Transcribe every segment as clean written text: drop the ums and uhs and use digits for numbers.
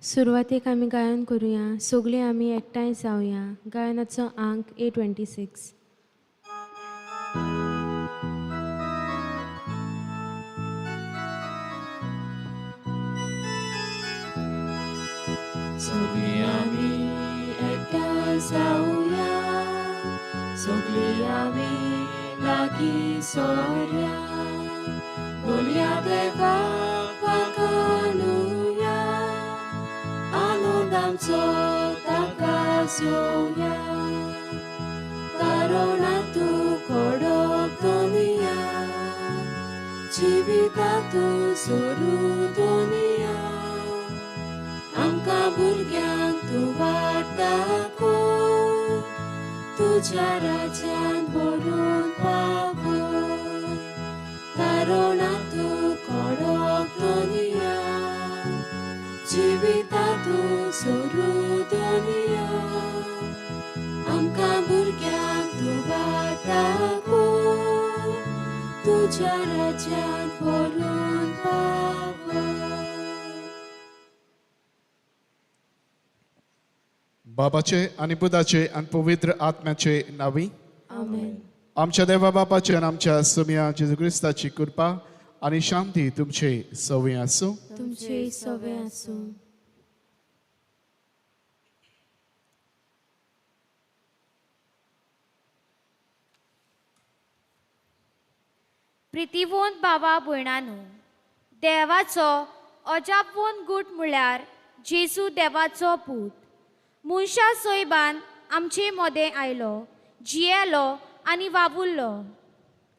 सुरवातेक आमी गायन करुया. सगळीं आमी एकठांय जावया. गायनाचो आंक A26. सगळीं आमी एकठांय जावया, सगळीं आमी लागीं सोरया, बोलया देवाक वाखाणुया, आनंद आमचो ताका जोवया. कारणा तूं कडक दुनिया, जिविता तूं सोरू दुनिया, आमकां भुरग्यांक तूं वाट दाखय, तुज्या राज्यांत व्हरून पावय. कारणा तूं कडक दुनिया, जिविता तूं सोरू दुनिया, आमकां भुरग्यांक तूं वाट दाखय, तुज्या राज्यांत व्हरून पावय. बाबाचे आनी पुताचे आनी पवित्र आत्म्याचे नावी. आमेन. आमच्या देवा बापाचे आनी आमच्या सोम्या जेजू क्रिस्ताची कृपा आनी शांती तुमचे सवय आसूं. तुमचे सवे आसूं. प्रितीवंत बाबा भयणानू, देवाचो अजापवंत गूट म्हळ्यार जेजू देवाचो पूत मनशा सोयबान आमचे मदें आयलो, जियेलो आनी वावुरलो.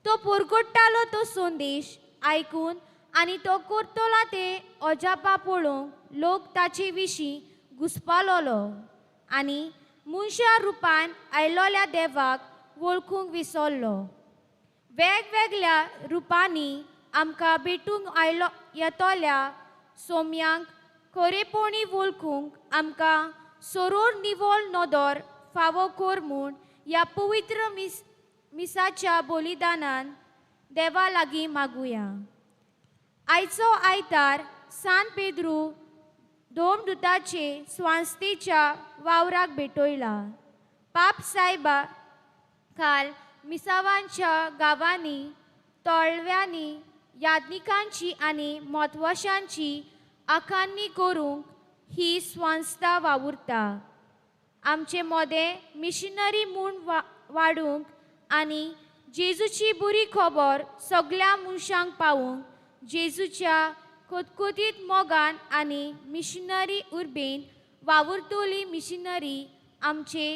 तो परगट्टालो तो संदेश आयकून आनी तो करतलो ते अजापा पळोवंक लोक ताचे विशीं घुसपालोलो आनी मनशा रुपान आयलोल्या देवाक वळखूंक विसरलो. वेगवेगळ्या रुपांनी आमकां भेटूंक आयलो येतल्या सोम्यांक खरेपणी वळखूंक आमकां सरोर निवळ नदर फावो कर म्हूण ह्या पवित्र मिसाच्या बलिदानान देवा लागीं मागुया. आयचो आयतार सान पेद्रू दोमदुताचे स्वास्थेच्या वावराक भेटयला. पाप सायबा काल मिसावांच्या गांवांनी, तळव्यांनी याज्ञिकांची आनी म्हत्वाशांची आखाणी करूंक ही संस्था वावुरता. आमचे मोदें मिशनरी म्हूण वाडूंक आनी जेजूची बरी खबर सगळ्या मनशांक पावोवंक जेजूच्या खतखतीत मोगान आनी मिशनरी उर्बेन वावुरतली मिशनरी आमचे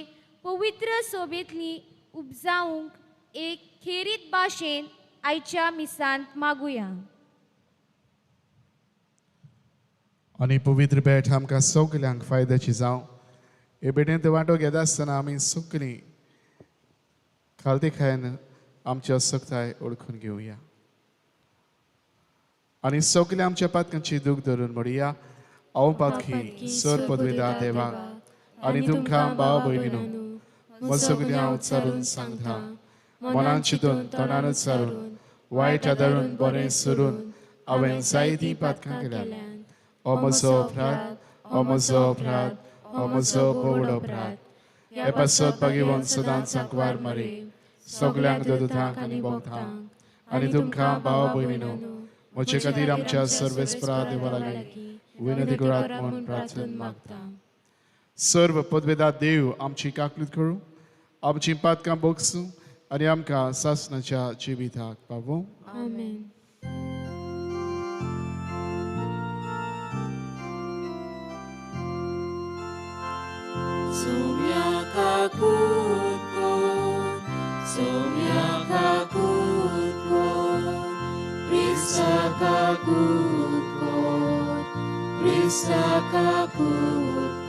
पवित्र सोबेंतली उपजावंक एक खेरीत भाशेन आयच्या मिसांत मागुया. आनी पवित्र भेट आमकां सगल्यांक फायद्याची जावं. हे भेटेंत वांटो घेता आसतना आमी सगळीं खालती खायन आमची असक्ताय ओळखून घेवया आनी सगल्या आमच्या पातकांची दूख धरून म्हणया, हांव पातकी सर पदवेदा देवा आनी तुमकां भाव भयणीनो म्हजो हांव उच्चारून सांगता, मनान चिंतून तोंडान उच्चारून वायट आदारून बरें सरून हांवें जायतीं पातकां केल्यात. ओ म्हजो अपराध, ओ म्हजो अपराध, ओ म्हजो भोवड अपराध. हे पासत भाग्यवंत सदांच सांकवार मारी, सगल्यांक ददुतांक आनी भोगतांक आनी तुमकां भाव भयणीनो म्हजे खातीर आमच्या सर्वेस्परा देवा लागीं विनंती करात म्हूण प्रार्थना मागता. सर्व पदवेदा देव आमची काकलूत करूं, आमची पातकां बोगसूं आनी आमकां सासणाच्या जिविताक पावोवं. आमेन. Sumya kakut, sumya kakut, Krista kakut, Krista kakut,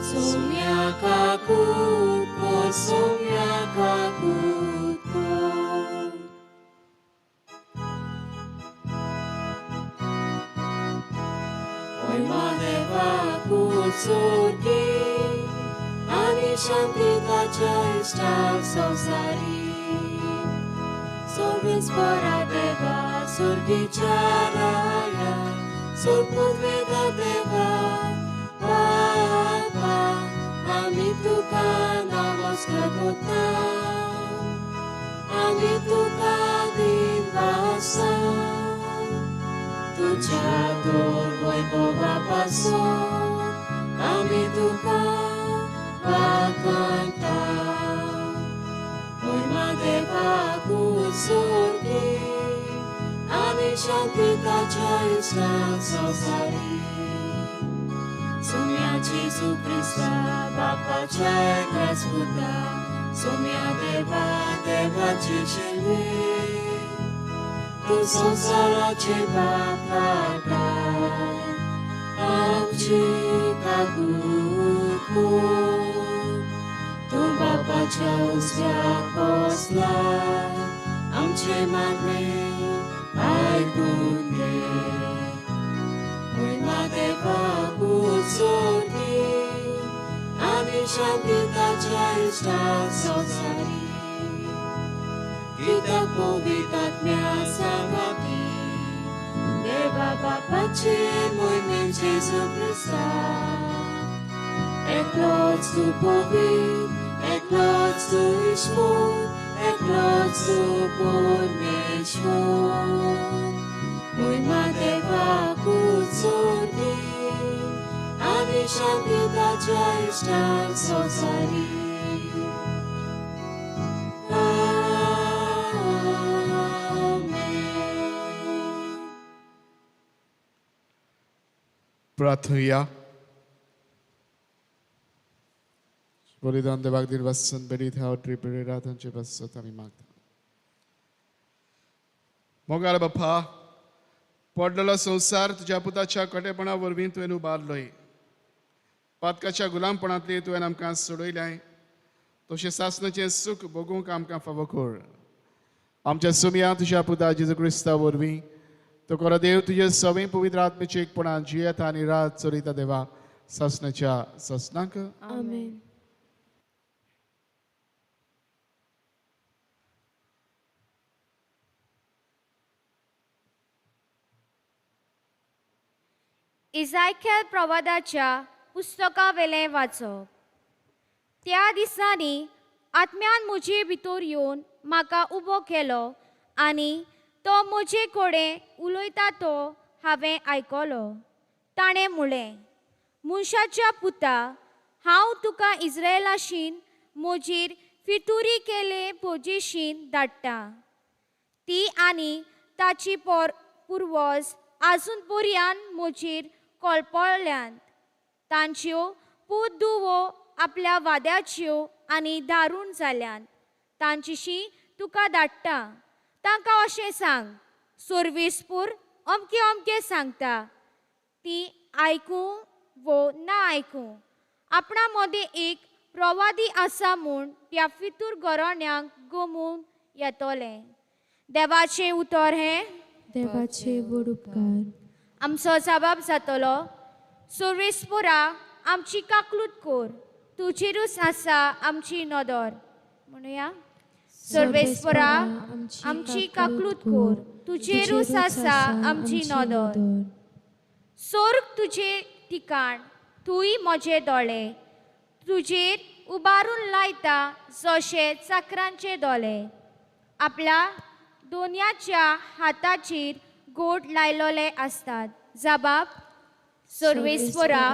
sumya kakut, sumya kakut. Oi maneva kutsurki, ani shanti tacha ishta sosari. Solvis pora deva surgi charaya, सोर देवा बापा आमी तुका नमस्कार करता आमी तुका दिनवासा तुज्या दोर वैभवा पासून आमी तुका वाखाणता मोयमा देवाकूच सोर्गी आनी शांती ताच्या इश्टाक संवसारी सोम्या जेजू क्रिस्ता बापाच्या एकाच पुता सोम्या देवा देवाची शिल्वी तूं संवसाराचे पाप काडटा आमची काकूट कर तूं बापाच्या उजव्याक बसला आमचे मागणें आयकून घे मोयमा देवाकूच सोर्गी आनी शांती ताच्या इश्टाक संवसारी कित्याक पवित्र आत्म्या सांगाती देवा बापाचे मोहिमेन जेजू क्रिस्ता एकलोच तूं पवित्र एकलोच तूं ईश्वर एकलोच तूं परमेश्वर मोहिमा देवाकूच सोर्गी आनी शांती ताच्या इश्टाक संवसारी. आमेन. प्रार्थुया. बलिदान देवाक दिनवासन बेडीत हांव ट्रिपेरा तांचे पासत आमी मागता. मोगाळ बाप्पा, पडलेलो संवसार तुज्या पुताच्या कटेपणा वरवीं तुवें उबारलोय. पातकाच्या गुलामपणांतली तुवें आमकां सोडयल्याय, तशें सासणाचें सूख भोगूंक आमकां फावो कर. आमच्या सुमया तुज्या पुता जेजू क्रिस्ता वरवीं तो खरो देव तुजे सवय पवित्र आत्मेचे एकपणान जियेता आनी रात चलयता देवा सासणाच्या सासणाक. आमेन. इजायखेल प्रवादाच्या पुस्तकावेलें वाचप. त्या दिसांनी आत्म्यान म्हजे भितर येवन म्हाका उबो केलो आनी तो म्हजे कडेन उलयता तो हांवें आयकलो. ताणें म्हणलें, मनशाच्या पुता, हांव तुका इस्रायलाशीन म्हजेर फितुरी केले पोजेशीन धाडटा. ती आनी ताची पुर्वज आजून पर्यान म्हजेर कोलपळ्यांत. तांच्यो पूत दुवो आपल्या वाद्याच्यो आनी दारूण जाल्यात. तांचीशी तुका धाडटा. तांकां अशें सांग, सोर्विसपूर अमकें अमकें सांगता, ती आयकूं वो ना आयकूं, आपणा मदें एक प्रवादी आसा म्हूण त्या फितूर घराण्यांक गमून येतलें. देवाचें उतर हें. देवाचे व्हड उपकार. आमचो जबाब जातलो, सोर्विसपुरा आमची काकलूत कोर, तुजेरूच आसा आमची नदर. म्हणुया, सर्वेस्परा आमची काकलूत कोर, तुजेरूच आसा आमची नदर. सोर्ग तुजें ठिकाण, तूंय म्हजे दोळे तुजेर उबारून लायता जशे चाकरांचे दोळे. आपल्या दोनयाच्या हाताचेर गोड लायलोले आसतात. जबाब, सर्वेस्परा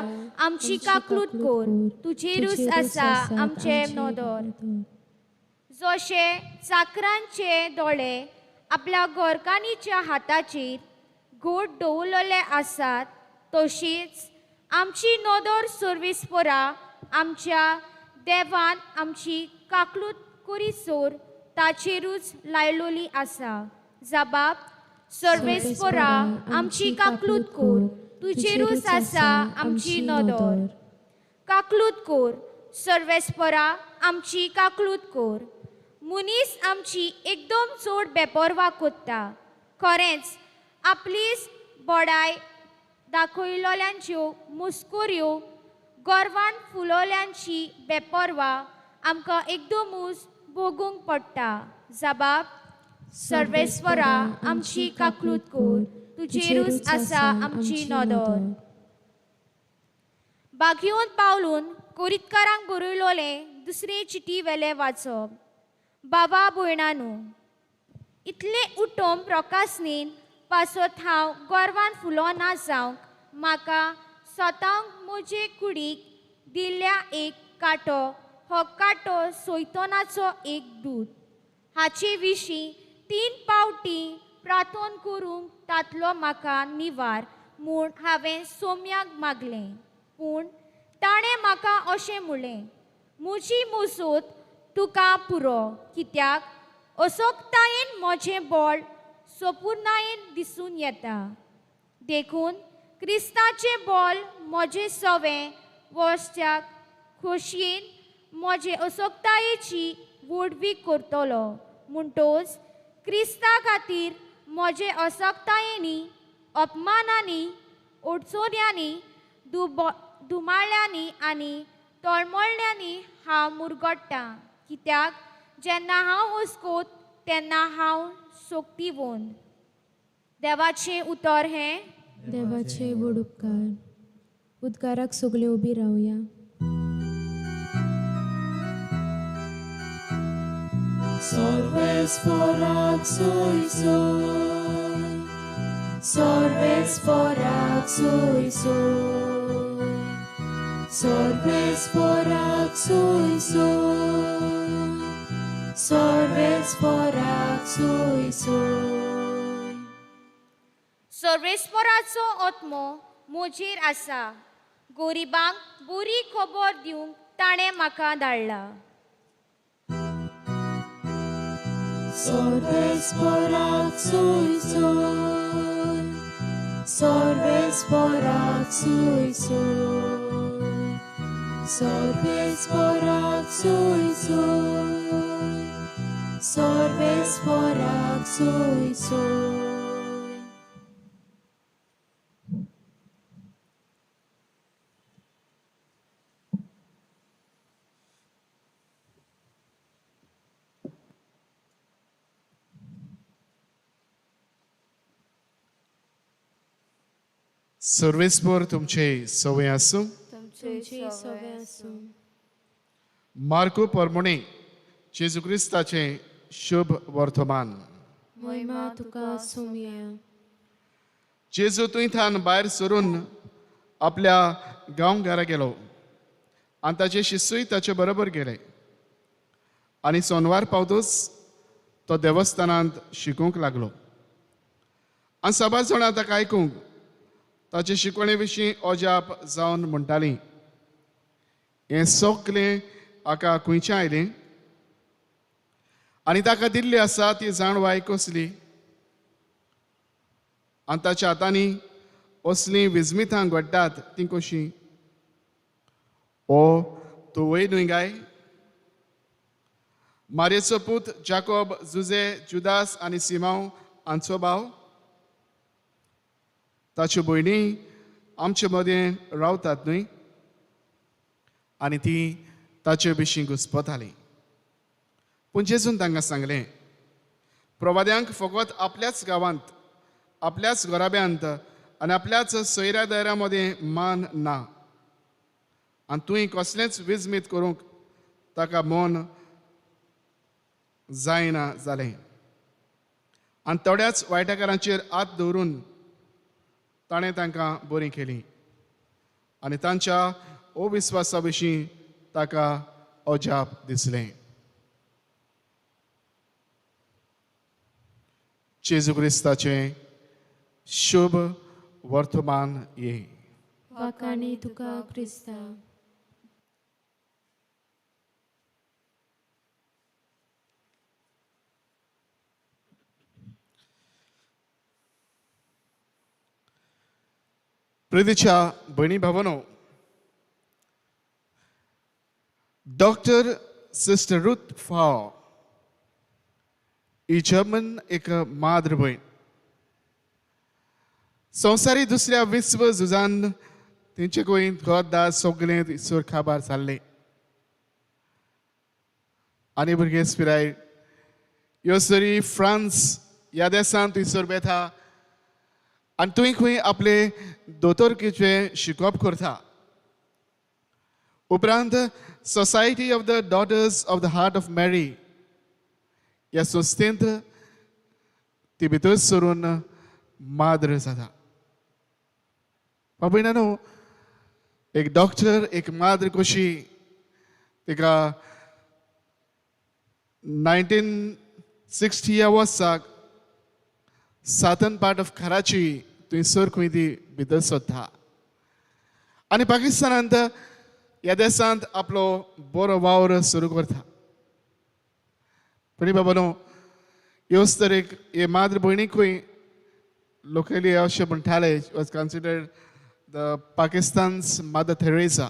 आमची काकलूत कोर, तुजेरूच आसा आमचे नदर. जशे चाकरांचे दोळे आपल्या गोरकानीच्या हाताचेर गोड दवरलेले आसात, तशीच आमची नदर सर्वेस्परा आमच्या देवान आमची काकलूत करीसर ताचेरूच लायलोली आसा. जबाब, सर्वेस्परा आमची काकलूत कोर, तुजेरूच आसा आमची नदर. काकलूत कोर सर्वेस्परा आमची काकलूत कोर. मनीस आमची एकदम चड बेपर्वा कोत्ता. खरेंच आपलीच बडाय दाखयलोल्यांच्यो मुस्कोऱ्यो गर्वान फुलोल्यांची बेपर्वा आमकां एकदमूच भोगूंक पडटा. जबाब, सर्वेस्परा आमची काकलूत कोर, तुजेरूच आसा आमची नदर. बागयोन पावलून कोरितकारांक बरयलोलें दुसरे चिटी वेलें वाचप. बाबा भयणानू, इतलें उठोवन प्रकासनीन पासत हांव गर्वान फुलो ना जावंक म्हाका स्वताक म्हजे कुडीक दिल्ल्या एक कांटो, हो कांटो सैतानाचो एक दूत. हाचे विशीं 3 पावटी प्रार्थन करूंक तांतलो म्हाका निवार म्हूण हांवें सोम्याक मागलें, पूण ताणें म्हाका अशें म्हणलें, म्हजी मुजोत तुका पुरो, कित्याक असोक्तायेन म्हजें बळ सोपुर्णायेन दिसून येता. देखून क्रिस्ताचें बळ म्हजें सवें वसच्याक खोशयेन म्हजे असोक्तायेची व्हडवीक करतलो. म्हणटोच क्रिस्ता खातीर म्हजे असक्तायेनी, अपमानांनी, अडचण्यांनी, दुमाळ्यांनी आनी तळमळ्यांनी हांव मुरगट्टां, कित्याक जेन्ना हांव हुस्कोत तेन्ना हांव सोक्तिवोन. देवाचें उतर हें. देवाचे व्हड उपकार. उद्गाराक सगळीं उबी रावया. सर्वेस्पराक सोय सोय, सर्वेस्पराक सोय सोय, सर्वेस्पराक सोय सोय, सर्वेस्पराक सोय सोय. सर्वेस्पराचो आत्मो म्हजेर आसा, गोरिबांक बरी खबर दिवंक ताणें म्हाका धाडला. सर्वेस्पराक सोय सोय, सर्वेस्पराक सोय सोय, सर्वेस्पराक सोय सोय, सर्वेस्पराक सोय सोय. सर्वेस्पर तुमचे सवय आसूं. तुमचे सवय आसूं. मार्को परमोणे जेजू क्रिस्ताचें शुभ वर्तमान. महिमा तुका सोमया. जेजू थंयथान भायर सरून आपल्या गांवघरा गेलो आनी ताचे शिश्यूय ताचे बरोबर गेले. आनी सोनवार पावतूच तो देवस्थानांत शिकूंक लागलो आनी साबार जाणां ताका आयकूंक ताचे शिकवणे विशीं अजाप जावन म्हणटालीं, हें सगलें हाका खंयचें आयलें आनी ताका दिल्ली आसा ती जाणवाय कसली आनी ताच्या हातांनी असलीं विजमितां घडटात तीं कशीं? ओ तूं वय न्हय गाय? मारयेचो पूत जाकोब, जुजे, जुदास आनी सिमांव हांचो भाव, ताच्यो भयणी आमचे मदें रावतात न्हय? आनी ती ताचे विशीं घुस्पताली. पूण जेजून तांकां सांगलें, प्रवाद्यांक फकत आपल्याच गांवांत, आपल्याच घराब्यांत आनी आपल्याच सोयऱ्या दायऱ्या मदें मान ना. आनी तुवें कसलेंच विजमीत करूंक ताका मन जायना जालें. आनी थोड्याच वायटकारांचेर हात दवरून ताणें तांकां बरीं केलीं आनी तांच्या अविस्वासा विशीं ताका अजाप दिसलें. जेजू क्रिस्ताचें शुभ वर्तमान हें. वाखाणी तुका क्रिस्ता. प्रितीच्या भयणी भावांनो, डॉक्टर सिस्टर रुथ फाव ही जर्मन एक माद्र भयण. संवसारी दुसऱ्या विश्व झुजान तेंचे गोंयंत घरदार सगळें थंयसर काबार जाल्लें आनी भुरगे पिराय ह्यो सरी फ्रांस ह्या देशांत थंयसर वेता आनी थंय खंय आपले दोतोरकीचें शिकप करता. उपरांत Society of the Daughters of the Heart of Mary ह्या संस्थेंत ती भितर सरून माद्र जाता. बाबा, एक डॉक्टर, एक माद्र कशी तिका 1960 ह्या वर्साक सादर्न पार्ट ऑफ कराची थंयसर खंय ती भितर सरता आनी पाकिस्तानांत ह्या देशांत आपलो बरो वावर सुरू करता. पूण बाबा न्हू, ह्योच तरेक हे माद्र भयणीकूय लोकली अशें म्हणटाले, was considered the Pakistan's Mother Teresa.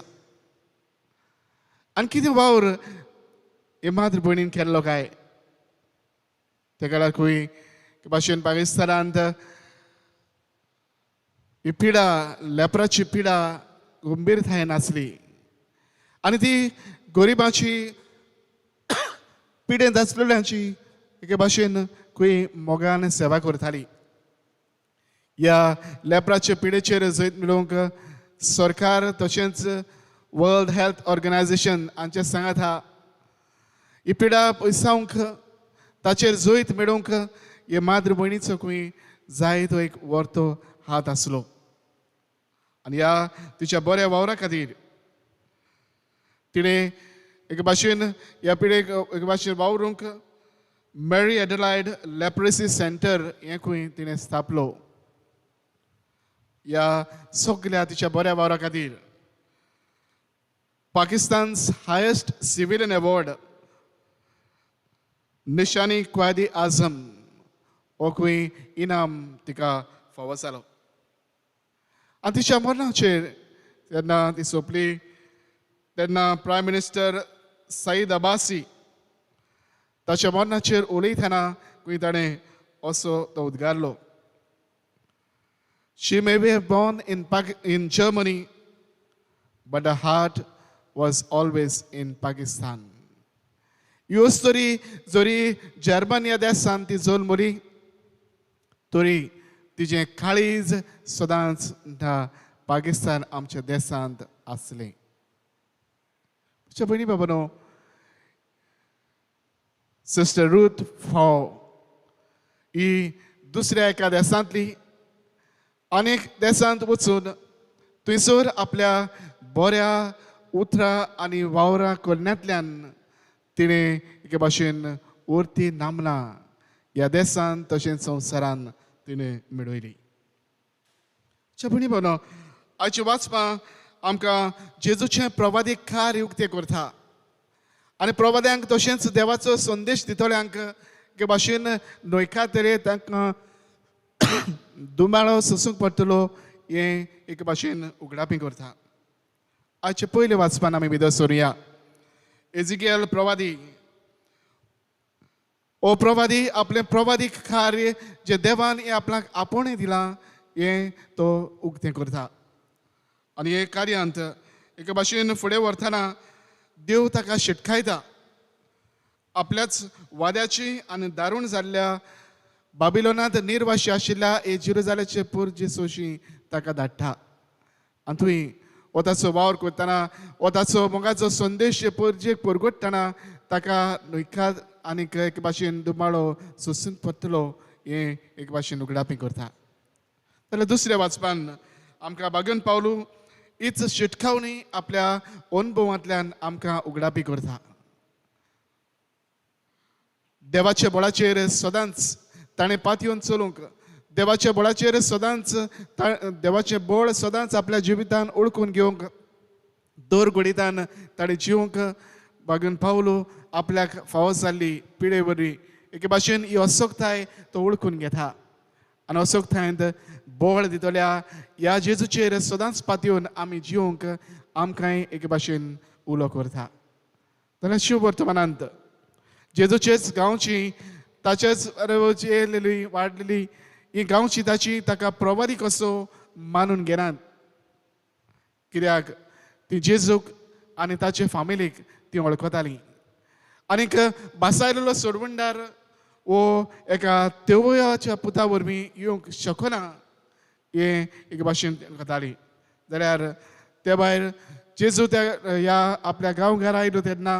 आनी कितें वावर हे माद्र भयणीन केल्लो काय, त्या काळार खंय भाशेन पाकिस्तानांत ही पिडा, लेपराची पिडा गंभीरतायेन आसली आनी ती गरिबाची, पिडेंत आसलेल्यांची एके भाशेन खंय मोगान सेवा करताली. ह्या लेपराच्या पिडेचेर जैत मेळोवंक सरकार तशेंच वर्ल्ड हेल्थ ऑर्गनायझेशन हांचे सांगात ही पिडा पयसावंक, ताचेर जैत मेळोवंक हे माद्र भयणीचो खंय जाय तो एक वर्तो हात आसलो. आनी ह्या तिच्या बऱ्या वावरा खातीर तिणें एके भाशेन ह्या पिडेक एके भाशेन वावरूंक मेरी एडलायड लेप्रेसी सेंटर हें खंय तिणें स्थापलो. ह्या सगल्या तिच्या बऱ्या वावरा खातीर पाकिस्तान's highest civilian award, निशानी क्वादी आझम, हो खंय इनाम तिका फावो जालो. आनी तिच्या मरणाचेर जेन्ना ती सोंपली तेन्ना प्रायम मिनिस्टर सईद अब्बासी ताच्या मरणाचेर उलयतना खंय ताणें असो तो उद्गारलो, "She may be born in Germany, but her heart was always in Pakistan." ह्योच तरी जरी जर्मन ह्या देशांत ती जल्मली तरी तिजें काळीज सदांच म्हणटा पाकिस्तान आमच्या देशांत आसलें. म्हज्या भयणी बाबानो, सिस्टर रूथ फाव ही दुसऱ्या एका देशांतली अनेक देशांत वचून थंयसर आपल्या बऱ्या उतरां आनी वावरां करण्यांतल्यान तिणें एके भाशेन उरती नामना ह्या देशांत तशेंच संवसारान तिणें मेळयली. भयणी भावनो, आयचें वाचपां आमकां जेजूचें प्रवादीक कार्य उक्तें करता आनी प्रवाद्यांक तशेंच देवाचो संदेश दितल्यांक एके भाशेन न्हयकातरे तांकां दुमाळो सोसूंक पडटलो हें एके भाशेन उगडापी करता. आयचे पयले वाचपान आमी भितर सरुया. एजिकियल प्रवादी, हो प्रवादी आपलें प्रवादीक कार्य जें देवान हें आपणाक आपोवणें दिलां हें तो उक्तें करता आनी हे कार्यांत एके भाशेन फुडें व्हरतना देव ताका शिटकायता. आपल्याच वाद्याची आनी दारूण जाल्ल्या बाबिलोनांत निर्वाशी आशिल्ल्या हे जिरुजाल्याचे पोरजे सोशी ताका धाडटा आनी थंय हो ताचो वावर करतना, हो ताचो मोगाचो संदेश पोरजेक परगटतना ताका न्हयकार आनीक एक भाशेन दुमाळो सोसून पडटलो हें एक भाशेन उगडापी करता. जाल्यार दुसऱ्या वाचपान आमकां बागन पावलू हीच शिटकावणी आपल्या अनुभवांतल्यान आमकां उगडापी करता. देवाच्या बळाचेर सदांच ताणें पातयेवन चलूंक, देवाच्या बळाचेर सदांच, देवाचें बळ सदांच आपल्या जिवितान ओळखून घेवंक, दर घडितान ताणें जिवंक बागून पावलो आपल्याक फावो जाल्ली पिडे वरवीं एके भाशेन ही असक्ताय तो ओळखून घेता आनी असक्तायेंत बळ दितल्या ह्या जेजूचेर सदांच पातयेवन आमी जिवंक आमकांय एके भाशेन उलो करता. जाल्यार शिव वर्तमानांत जेजूचेच गांवची, ताचेच येयलेली वाडलेली ही गांवची ताची ताका प्रवादी कसो मानून घेनात, कित्याक ती जेजूक आनी ताचे फामिलीक ती वळखताली. आनीक भासायलेलो सोडवणदार वो एका तेवयाच्या पुता वरवीं येवंक शकना हें एक भाशेन जाताली. जाल्यार ते भायर जेजू त्या ह्या आपल्या गांवघरा आयलो तेन्ना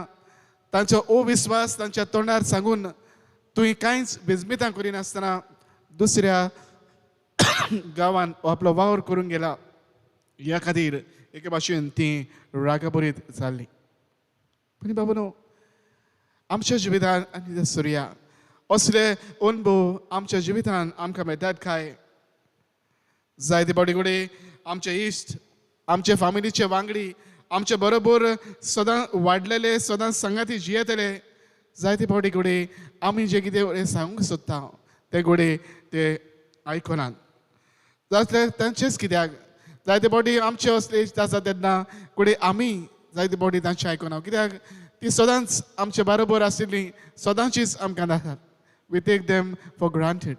तांचो अविस्वास तांच्या तोंडार सांगून तुवें कांयच बेजमितां करिनासतना दुसऱ्या गांवान आपलो वावर करूंक गेला. ह्या खातीर एके भाशेन ती रागाभरीत जाल्ली. पूण बाबा न्हू, आमच्या जिवितान आनी सुर्या असले अनुभव आमच्या जिवितान आमकां मेळटात काय? जायते फावटी कडेन आमचे इश्ट, आमचे फामिलीचे वांगडी, आमचे बरोबर सदां वाडलेले, सदां सांगाती जियेतले, जायते फावटी कडेन आमी जे कितें सांगूंक सोदता ते घडये ते आयकनात. जातले तांचेच कित्याक जायते फावटी आमचे असले इश्ट आसा तेन्ना घडये आमी जायते फावटी तांचें आयकना, कित्याक ती सदांच आमचे बरोबर आशिल्ली, सदांचीच आमकां दाखतात. We take them for granted.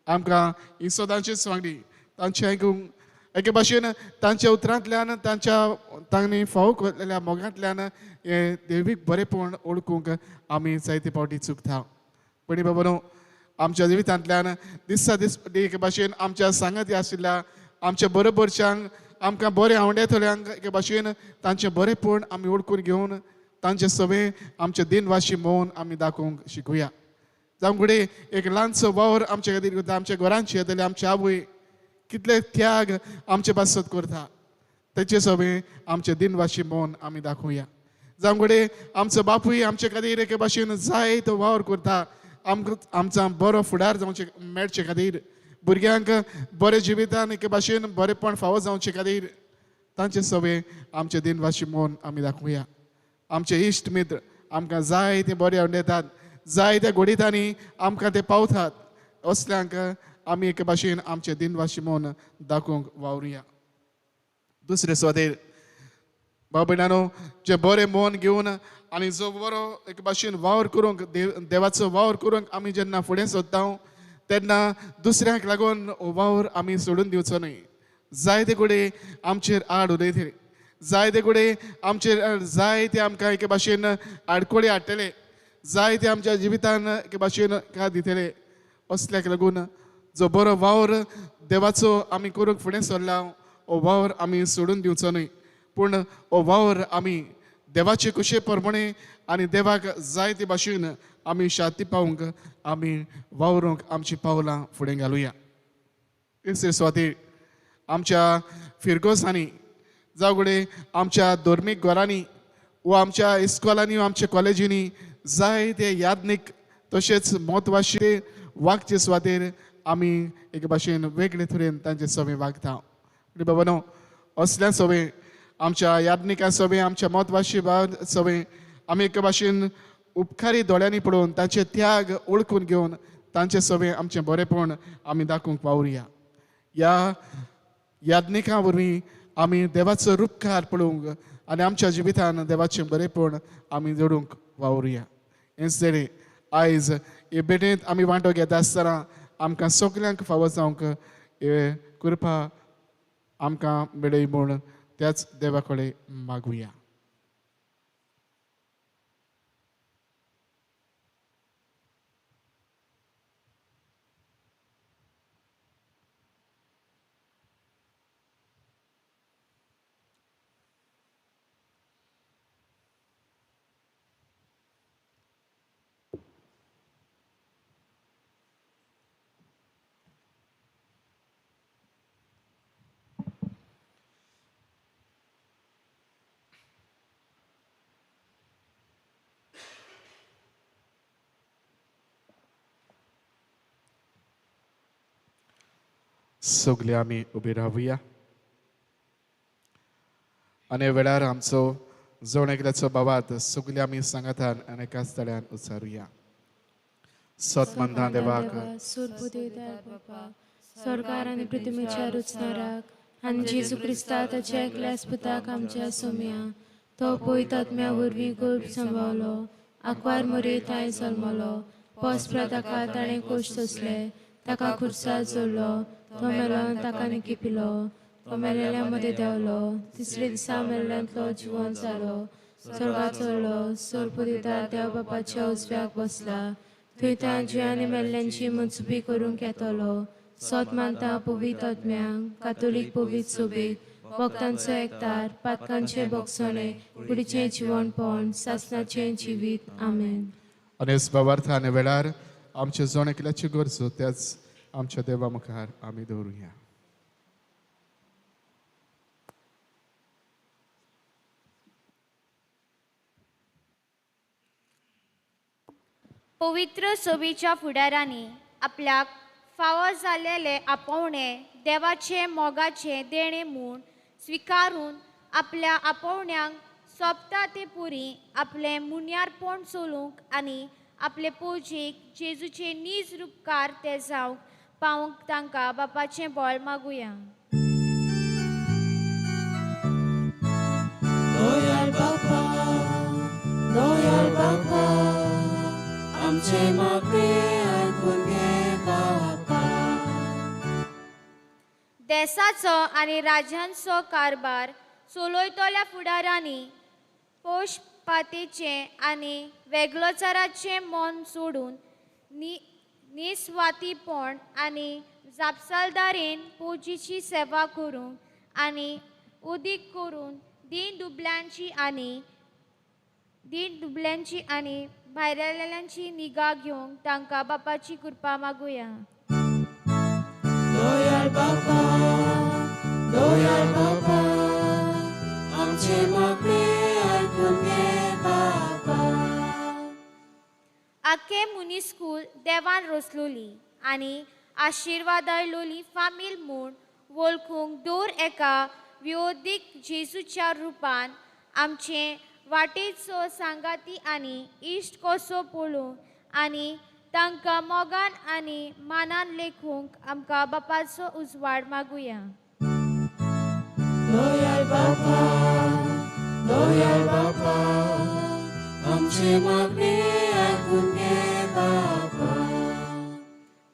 आमकां ही सदांचीच वांगडी तांचें आयकूंक एके भाशेन तांच्या उतरांतल्यान, तांच्या तांणी फावो केल्ल्या मोगांतल्यान हें देवीक बरेपण ओळखूंक आमी जायते फावटी चुकता. पण बाबा न्हू, आमच्या जिवितांतल्यान दिसा दीस एके भाशेन आमच्या सांगाती आशिल्ल्या आमच्या बरोबरच्यांक, आमकां बरें आवडयतल्यांक एके भाशेन तांचें बरेपण आमी ओळखून घेवन तांचे सवे आमचे दिनवाशी मौन आमी दाखोवंक शिकूया. जावं घडये एक ल्हानसो वावर आमचे खातीर करता, आमच्या घरांची येतले आमची आवय कितले त्याग आमचे पासत करता, तेचे सवे आमचे दिनवाशी मौन आमी दाखोवया. जावं घडये आमचो बापूय आमचे खातीर एके भाशेन जाय तो वावर करता, आमकां आमचा बरो फुडार जावचे मेळचे खातीर, भुरग्यांक बरे जिवितान एके भाशेन बरेपण फावो जावचे खातीर तांचे सवे आमचे दिनवाशी मौन आमी दाखोवया. आमचे इश्ट मित्र आमकां जाय ते बरे आवडटात, जाय त्या घोडितांनी आमकां ते पावतात, असल्यांक आमी एके भाशेन आमचे दिनवाशी मौन दाखोवंक वावरुया. दुसरे सुवातेर भाव भयणांनो, जे बरें मन घेवन आनी जो बरो एके भाशेन वावर करूंक, देवाचो वावर करूंक आमी जेन्ना फुडें सोदता तेन्ना दुसऱ्यांक लागून वावर आमी सोडून दिवचो न्हय. जायते कडेन आमचेर आड उलयतले, जायते कडेन आमचेर जायते आमकां एके भाशेन आडखळी हाडटले, जायते आमच्या जिवितान एके भाशेन का दितले. असल्याक लागून जो बरो वावर देवाचो आमी करूंक फुडें सरला हो वावर आमी सोडून दिवचो न्हय, पूण हो वावर आमी देवाचे कुशे प्रमाणे आनी देवाक जाय ते भाशेन आमी शांती पावूंक आमी वावरूंक आमची पावलां फुडें घालुया. तिसरे सुवातेर आमच्या फिरगोसांनी, जावं घडये आमच्या धर्मीक घरांनी वा आमच्या इस्कॉलांनी वा आमच्या कॉलेजींनी जाय ते याज्ञीक तशेंच म्हत्वाचे वागचे सुवातेर आमी एके भाशेन वेगळे तरेन तांचे सवे वागता. बाबा न्हू, असल्या सवे आमच्या याज्ञिकां सवे, आमच्या म्हत्वाची सवे आमी एके भाशेन उपकारी दोळ्यांनी पळोवन तांचे त्याग ओळखून घेवन तांचे सवे आमचें बरेपण आमी दाखोवंक वावरुया. ह्या याज्ञिकां वरवीं आमी देवाचो रुपकार पळोवंक आनी आमच्या जिवितान देवाचें बरेपण आमी जोडूंक वावरुया. हेंच तरेन आयज हे भेटेंत आमी वांटो घेता आसतना आमकां सगल्यांक फावो जावंक हे कृपा आमकां मेळय म्हूण त्याच देवा कडेन मागुया. सगळे आमी उबे रावया आनी वेळार आमचो जण एकल्याचो बाबात सगळे आमी सांगातान आनी एकाच तळ्यान उचारुया. सतमंदा देवाक, स्वर्गार आनी पृथ्वीच्या रुचणाराक आनी जेजू क्रिस्ता ताच्या एकल्याच पुताक आमच्या सोम्या, तो पवित्र आत्म्या वरवीं गर्भ सांबावलो, आंकवार मरे थांय जल्मलो, पस्प्रा ताका ताणें कोश सोंसले, ताका खुर्सार जोडलो, तो मेलो आनी ताका निकिपिलो, तो मेलेल्या मदें देंवलो, तिसरे दिसा मेल्ल्यांतलो जिवन जालो, स्वर्गार चडलो, सोरपुदितार देव बापाच्या उजव्याक बसला, थंय त्या जिव्यांनी मेल्ल्यांची मुजबी करूंक येतलो. सोत मानता पवित्र आत्म्यांक, कातोलीक पवित्र सोबेक, भक्तांचो एकतार, पातकांचे बोगसणे, कुडीचें जिवनपण, सासनाचें जिवीत. आमेन. आनी बाबार्था वेळार आमच्या जण एकल्याची गरजो त्याच आमच्या देवा मुखार आमी दवरुया. पवित्र सोबीच्या फुडारांनी आपल्याक फावो जालेले आपोवणे देवाचे मोगाचे देणे म्हूण स्विकारून आपल्या आपोवण्यांक सोंपता ते पुरी आपलें मुन्यारपण चलूंक आनी आपले पोजेक जेजूचे नीज रुपकार ते जावंक पावंक तांकां बापाचें बळ मागुया. दयाळ बापा, दयाळ बापा, आमचे मागणें आयकून घे बापा. देसाचो आनी राज्यांचो कारभार चलयतल्या फुडारांनी पोशपातेचें आनी वेगळोचाराचें मन सोडून निस्वातीपण आनी जापसालदारेन पोजीची सेवा करूंक आनी उदीक करून दीन दुबल्यांची आनी भायरलेल्यांची निगा घेवंक तांकां बापाची कृपा मागुया. दयाळ बापा, दयाळ बापा, आमचे मागणें आयकून घे बापा. आखे मुनिस्कूल देवान रोसलोली आनी आशिर्वादायलोली फामील म्हूण वळखूंक दर एका विरोधीक जेजूच्या रुपान आमचे वाटेचो सांगाती आनी इश्ट कसो पळोवंक आनी तांकां मोगान आनी मानान लेखूंक आमकां बापाचो उजवाड मागुया. दयाळ बापा, दयाळ बापा, आमचे मागणें आयकून घे बापा.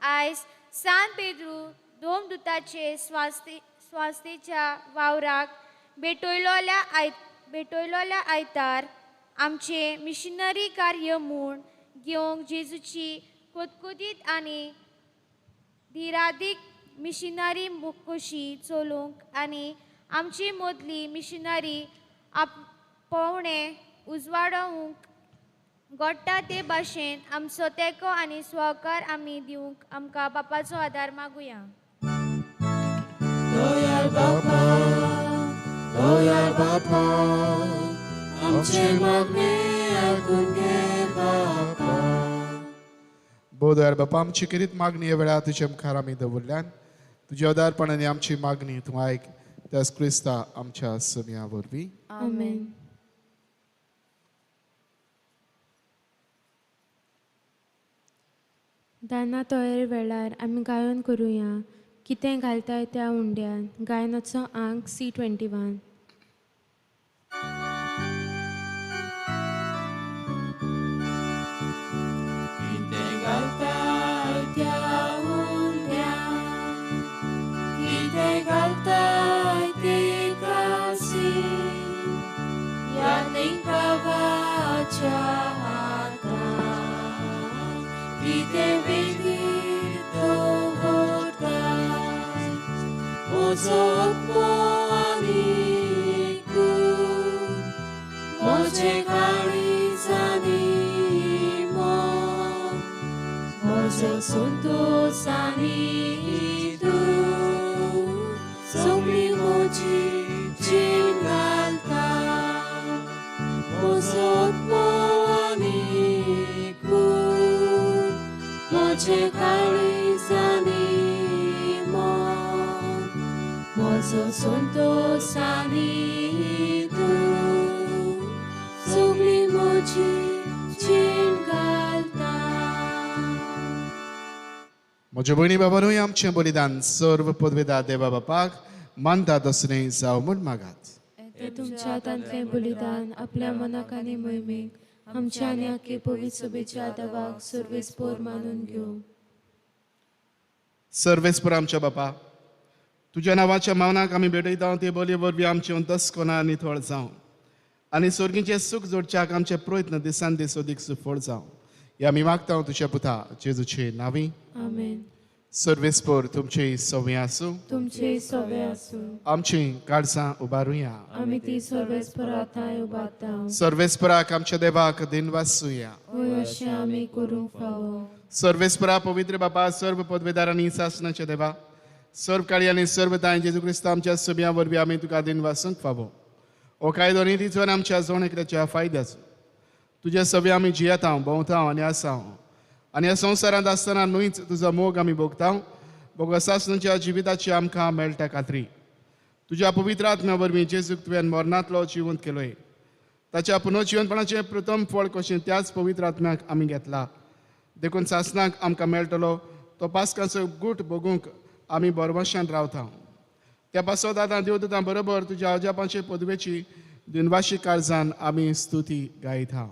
आयज सान पेद्रू दोमदूताचे स्वास्थेच्या वावराक भेटयलोल्या आयतार आमचे मिशनरी कार्य म्हूण घेवंक जेजूची कोतकोतीत आनी धिरादीक मिशनरी कशी चलोवंक आनी आमची मदली मिशनरी आपोवणें उजवाडोवंक गोडटा ते भाशेन आमचो तेंको आनी सहकार आमी दिवंक आमकां बापाचो आदार मागुया. दयाळ बापा, दयाळ बापा, आमचे मागणें आयकून घे बापा. भोव दयाळ बापा, आमची खेरीत मागणी ह्या वेळार तुज्या मुखार आमी दवरल्यान तुज्या उदारपणान आमची मागणी तूं आयक, त्याच क्रिस्ता आमच्या सोम्या वरवीं. आमेन. दाना तयार वेळार आमी गायन करुया. कितें घालताय त्या उंड्यान गायनाचो आंक C21. कितें घालताय त्या उंड्यान, कितें घालताय ते कासीन, यादीक बाबाच्या हातान कितें वेगीं दवरताय, म्हजो आत्मो आनी कूड, म्हजें काळीज आनी मन, म्हजो संतोस आनी तूं सगळी म्हजी जीण घालता, म्हजो आत्मो आनी कूड, म्हजें काळीज आनी मन, म्हजो संतोस आनी तूं सगळी म्हजी जीण घालता. म्हज्या भयणी बाबानूय आमचें बलिदान सर्व पदवेदा देवा बापाक मानता तसलें जावं म्हूण मागात. ते तुमच्या हातांतलें बलिदान आपल्या मनाक आनी मोहिमेक आमच्या आनी आखे पवित्र सभेच्या देवाक सर्वेस्पोर मानून घेवं. सर्वेस्पोर आमच्या बापा, तुज्या नांवाच्या मानाक आमी भेटयता ते बलये वरवीं आमचें अंतस्कोना नितळ जावं आनी सर्गीचें सूख जोडच्याक आमचे प्रयत्न दिसान दीस अदीक सुफळ जावं. ह्या आमी मागता तुज्या पुता जेजूचे नांवी. आमेन. सर्वेस्पोर तुमचे सवे आसूं, तुमचे सवे आसूं। आमची काळजां उबारुया, आमी ती सर्वेस्परा थांय उबारता। सर्वेस्पराक आमच्या देवाक दिनवासुया, हय अशें आमी करूंक फावो। सर्वेस्परा पवित्र बापा, सर्व पदवेदारांनी सासणाच्या देवा, सर्व काळी आनी सर्व तांय जेजू क्रिस्ता आमच्या सभ्या वरवीं आमी तुका दिनवासूंक फावो। हो कायदो नितीचो आनी आमच्या जण एकल्याच्या फायद्याचो। तुज्या सभ्या आमी जियेता, भोंवता आनी आसा आनी ह्या संवसारांत आसतना न्हूच तुजो मोग आमी भोगता। भोग सासणाच्या जिविताची आमकां मेळटा खात्री। तुज्या पवित्र आत्म्या वरवीं जेजूक तुवें मरणांतलो जिवंत केलोय, ताच्या पुनर्जिवंतपणाचें प्रथम फळ कशें त्याच पवित्र आत्म्याक आमी घेतला। देखून सासणाक आमकां मेळटलो तो पास्काचो गूट भोगूंक आमी बरवशान रावता। त्या पासत आतां देवदूतां बरोबर तुज्या अजापांचे पदवेची दिनवाशी काळजान आमी स्तुती गायता।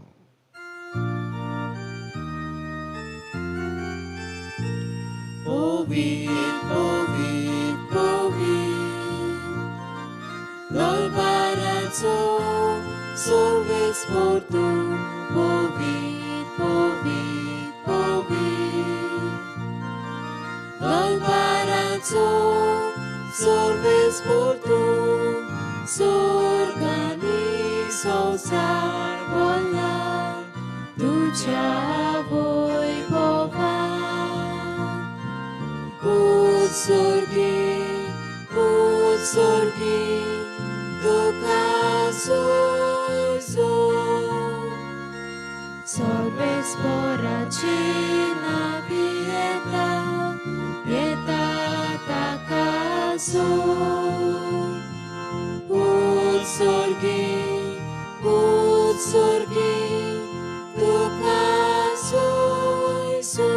Povit, povit, povit, Dolbarazo, solves portu, povit, povit, povit, Dolbarazo, solves portu, sorgani sosar vola, ducia voi bova. Utsorgi, utsorgi, duca sozo. Solves poracina pieta, pieta tacaso. Utsorgi, utsorgi, duca sozo.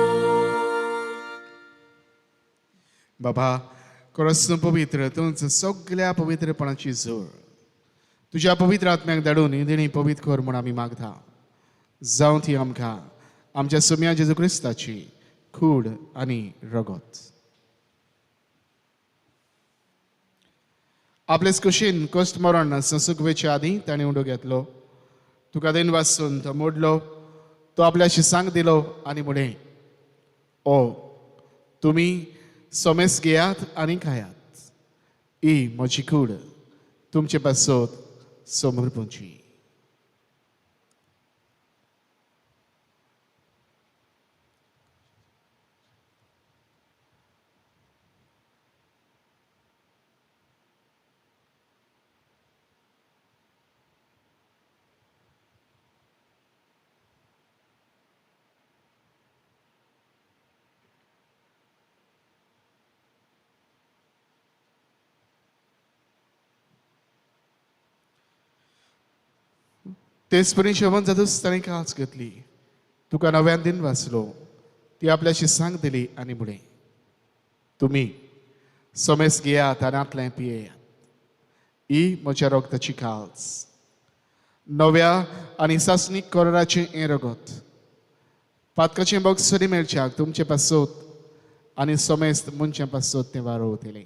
बाबा, खरोच पवित्र तूंच सगळ्या पवित्रपणाची जोड तुज्या पवित्र आत्म्याक धाडून ही देणी पवित्र कर म्हूण आमी मागता। जावं ती आमकां आमच्या सोम्या जेजू क्रिस्ताची कूड आनी रगत। आपलेच कुशीन कश्ट मरण संसूक वेचे आदीं ताणें उंडो घेतलो, तुका then वासून तो मोडलो, तो आपल्याशी सांग दिलो आनी म्हणें, ओ तुमी सोमेस घेयात आनी खायात, ही म्हजी कूड तुमचे पासत समर्पणची। तेच परी जेवण जातूच ताणें काच घेतली, तुका नव्यान दिन वाचलो, ती आपल्याशी सांग दिली आनी म्हणें, तुमी सोमेस घेयात आनी आतलें पियेयात, ही म्हज्या रगताची काल्स, नव्या आनी सासणीक कराराचें हें रगत, पातकाचें बक्षीस मेळच्याक तुमचे पासत आनी सोमेस्त मनशां पासत तें वारोवतलें।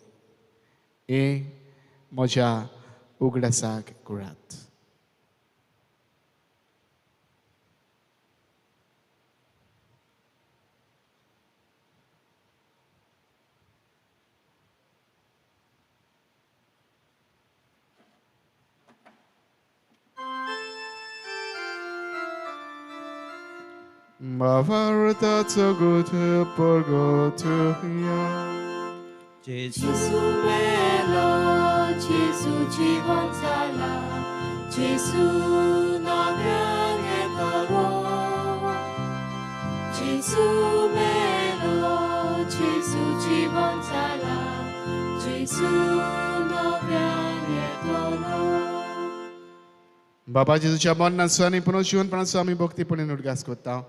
हें म्हज्या उगडासाक कुरात। Mavarta tsogotu porgotu ya. Gesù melo, Gesù ci gonzala, Gesù noviane tolo. Gesù melo, Gesù ci gonzala, Gesù noviane tolo. बाबा जेजूच्या मरणाचो आनी पुनर्जीवनपणाचो आमी भक्तीपणान उडगास करता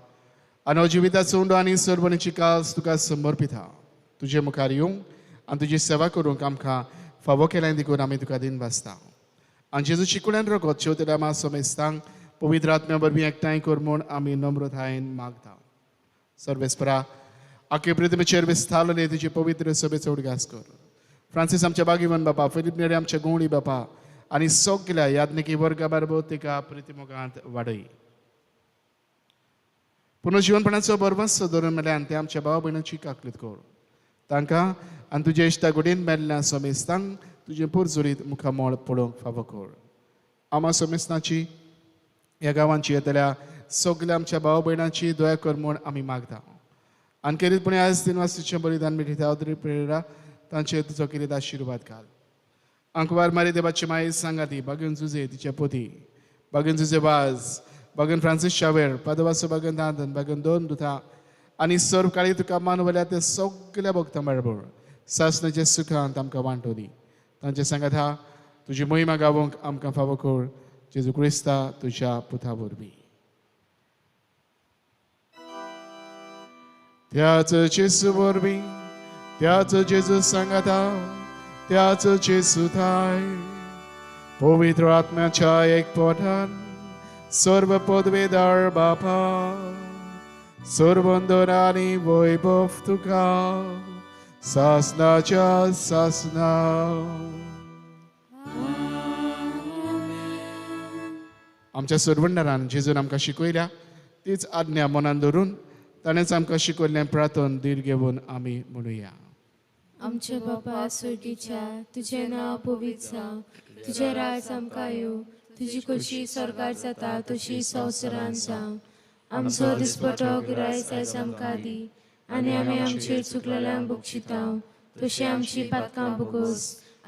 आनी जिविताचो उंडो आनी सर्वणीची कास तुका समर्पिता। तुजे मुखार येवंक आनी तुजी सेवा करूंक आमकां फावो केल्यान देखून आमी तुका दिन वाचता। आनी जेजूची कुड्यान रगत शेवतेल्या आमा समेस्तांक पवित्र आत्म्या वरवीं एकठांय कर म्हूण आमी नम्रतायेन मागता। सर्वेस्परा आखे पृथ्वीचेर विस्तारलेले तुजे पवित्र सभेचो उडगास कर। फ्रांसीस आमच्या बागीवन बापा, फिलीप नेरे आमच्या गोंवळी बापा आनी सगल्या याज्ञिकी वर्गा बारबो तिका प्रितीमोगांत वाडय। पुनर्जीवनपणाचो बरवंस धरून मेल्यान ते आमच्या भाव भयणांची काकलीत कर। तांकां आनी तुज्या इश्टागुडीन मेल्ल्या समेस्तांक तुजें पुरजुरीत मुखामळ पळोवंक फावो कर. आमा समेस्तांची ह्या गांवांची येतल्या सगल्या आमच्या भाव भयणांची दया कर म्हूण आमी मागता. आनी खेरीतपणी आयज 3 वाजताचें बलिदान भेटयता अद्री प्रेरा तांचेर तुजो खेरीत आशिर्वाद घाल. आंकवार मारी देवाची माई सांगाती बागेन जुजे तिच्या पोती बागेन जुजे वाज बागेन फ्रांसीस शावेर पादवासो बागेन दादन बागेन दोन दुथा आनी सर्व काळी तुका मानवल्या ते सगल्या भक्तां बरोबर सासणाच्या सुखांत आमकां वांटोली. तांचे सांगात हा तुजी महिमा गावोंक आमकां फावो कर जेजू क्रिस्ता तुज्या पुता वरवीं. त्याच जेजू वरवीं त्याच जेजू सांगाता त्याच जेजू थाय पवित्र आत्म्याच्या एकपणान सर्व पदवेदार बापा सर्वंदन आनी वैभव तुका सासनाच्या सासना. आमच्या सरवंडरान जेजून आमकां शिकयल्या तीच आज्ञा मनान धरून ताणेंच आमकां शिकयल्लें प्रार्थन धीर घेवन आमी म्हणुया. आमचे बापा स्वर्गीच्या तुजें नांव पवित्र जावं, तुजें राज आमकां येवं, तुजी खोशी स्वर्गार जाता तशी संवसारांत जावं. आमचो दिसपटो गिरायक आयज आमकां दी आनी आमी आमचेर चुकलेल्यांक बक्षिता तशी आमची पातकां भोगोस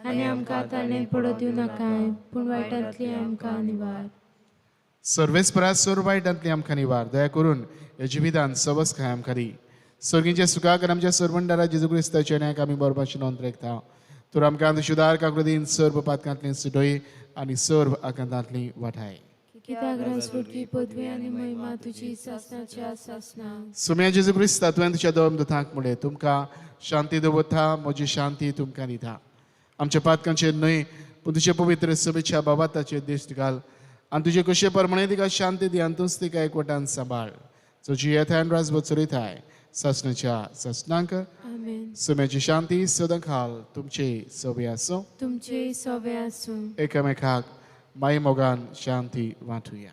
आनी आमकां ताणें पडो दिवं नाकाय पूण वायटांतली आमकां निवार. सर्वेस्परा सर्व वायटांतली आमकां निवार. दया करून ह्या जिवितान सवस खाय आमकां दी. स्वर्गींच्या सुखाक आमच्या सरवंडारा जेजू क्रिस्ताच्या न्यायाक आमी बरोवपाची नोंद रेखता. तर आमकां शुदार काकृतीन सर्व पातकांतली सुटय आनी सर्व आकांतांतली वाठाय. कित्याक राजवटकी पदवी आनी महिमा तुजी सासणाच्या सासणा. सुम्या जेजू क्रिस्ता तुवें तुज्या दोन दुतांक म्हणलें तुमकां शांती दवरता म्हजी शांती तुमकां दिता. आमच्या पातकांचेर न्हय पूण तुजे पवित्र सभेच्या बाबाताचेर दिश्ट घाल आनी तुजे कशे प्रमाणे तिका शांती दी आनी तूंच तिका एकवटान सांबाळ. तुजी येथाय राजवट चलयताय सासणाच्या सासणांक. सुम्याची शांती सदां खाल तुमचे सवे आसूं. तुमचे सवे आसूं. एकामेकाक माई मोगान शांती वांटुया.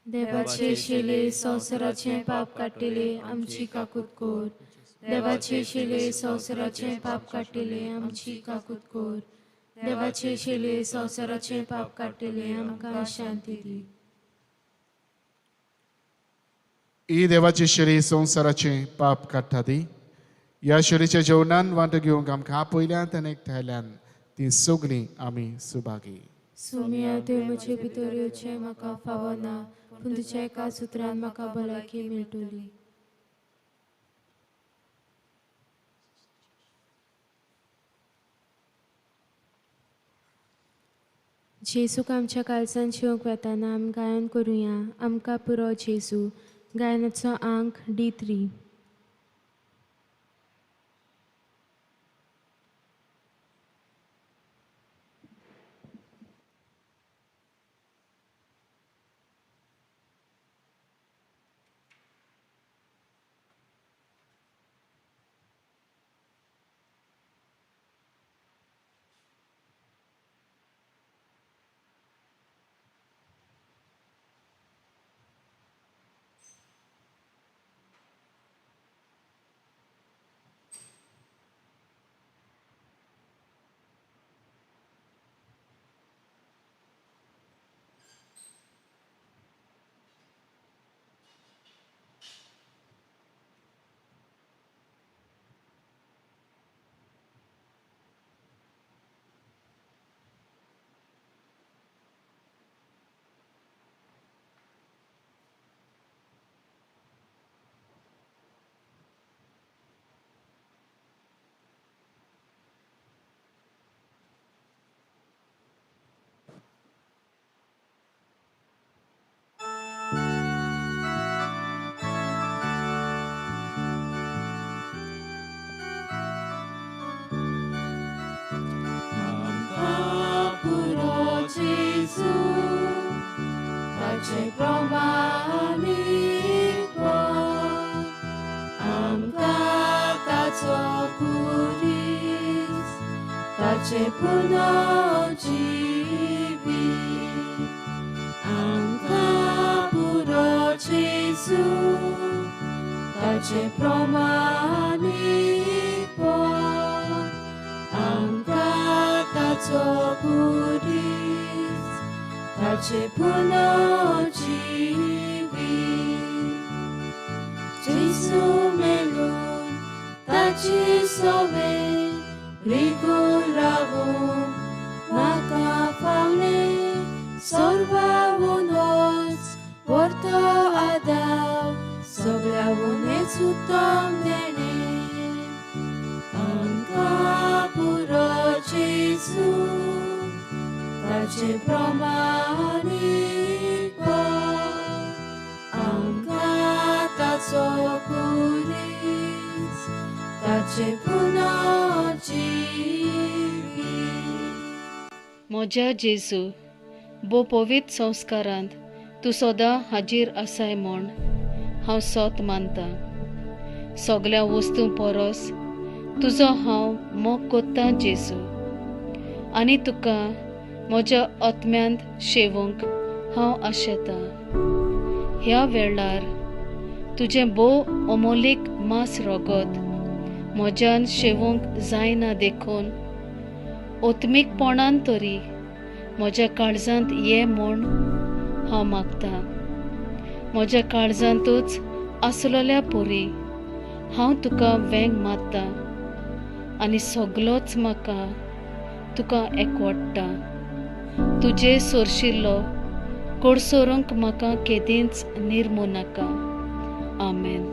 देवाचे शिले संवसाराचें पाप काडटले आमची काकूत कर. देवाचे शिले संवसाराचें पाप काडटले आमची काकूत कर. देवाचे शिले संवसाराचें पाप काडटले आमकां शांती दी. ही देवाची शिरी संवसाराचें पाप काडटा ती ह्या शिरीच्या जेवणान वांटो घेवंक आमकां आपयल्यात आनी एकठांयल्यान ती सगळीं आमी सुभागी. सोम्या तुवें म्हजे भितर येवचें म्हाका फावना पूण तुज्या एका सुत्रान म्हाका भलायकी मेळटली. जेजूक आमच्या काळजान शिवंक वेताना आमी गायन करुया आमकां पुरो जेजू. गायनाचो आंक D3. Puno jivi, आमकां पुरो जेजू. ताचे प्रमाणीकपण आमकां ताचो खुरीस ताचे पुनर्जिवीत जेजू मेलून ताची सवे रिगून रावूंक म्हाका फावलें सर्वावून वच परतो आदाव सगळ्यावूनच उत्तम देणें आमकां पुरो जेजू ताचे प्रमाणीकपण आमकां ताचो खुरीस ताचे पुनर्जिवीत. म्हज्या जेजू, भोव पवित्र संस्कारांत तूं सदां हाजीर आसाय म्हूण हांव सोत मानतां. सगल्या वस्तूं परस तुजो हांव मोग कोत्तां जेजू, आनी तुका म्हज्या आत्म्यांत शेवूंक हांव आशेतां. ह्या वेळार तुजें भोव अमोलीक मांस रगत म्हज्यान शेवूंक जायना देखून ओत्मीकपणान तरी म्हज्या काळजांत ये म्हूण हांव मागतां. म्हज्या काळजांतूच आसलेल्या पुरी हांव तुका वेंग मारतां आनी सगलोच म्हाका तुका एकवडटा. तुजे सोरशिल्लो कोडसोरूंक म्हाका केदींच निर्मू नाका. आमेन.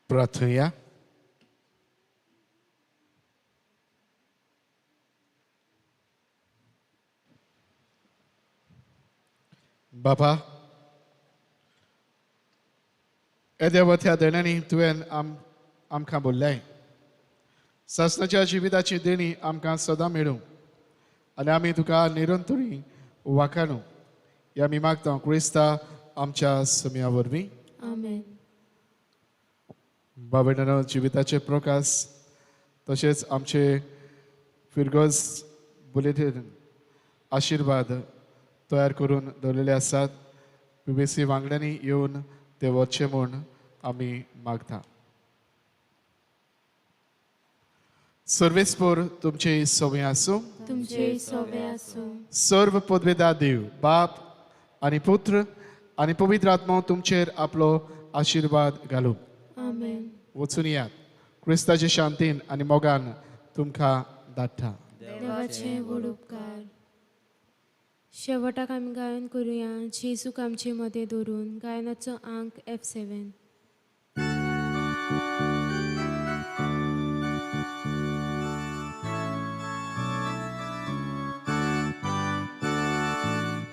प्रार्थुया. बाबा, येद्या वथ्या देण्यांनी तुवें आमकां बोल्लें. सासणाच्या जिविताची देणी आमकां सदां मेळूं आनी आमी तुका निरंतरी वाखाणू. ह्या आमी मागता क्रिस्ता आमच्या सम्या वरवीं. आमेन. बाबा, जिविताचे प्रकाश तशेंच आमचे फिरगज बुलेटीन आशिर्वाद तयार करून दवरलेले आसात. पी बी सी वांगड्यांनी येवन ते वचचे म्हूण आमी मागता. सर्वेस्पोर तुमचे सवे आसूं. तुमचे सवे आसूं. सर्व पदवेदा देव बाप आनी पुत्र आनी पवित्र आत्मो तुमचेर आपलो आशिर्वाद घालूं. आमेन. वचून यात. क्रिस्ताचे शांतीन आनी मोगान तुमकां धाडटा. देवाचे व्हड उपकार. शेवटाक आमी गायन करुया जेजूक आमचे मदें दवरून. गायनाचो आंक F7.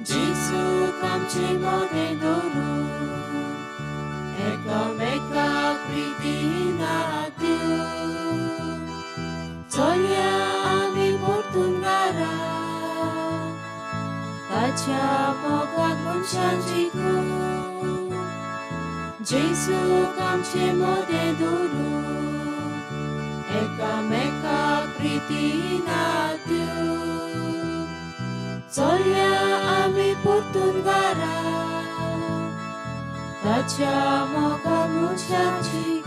जेजूक आमचे मदें दवरून एकामेकाक प्रितीन दिवन चलया आमी परतून घरा ताच्या मोगाक मनशां जिखून. जेजूक आमचे मदें दवरून एकामेकाक प्रितीन दिवन चलया आमी परतून घरा ताच्या मोगाक मनशां जिखून.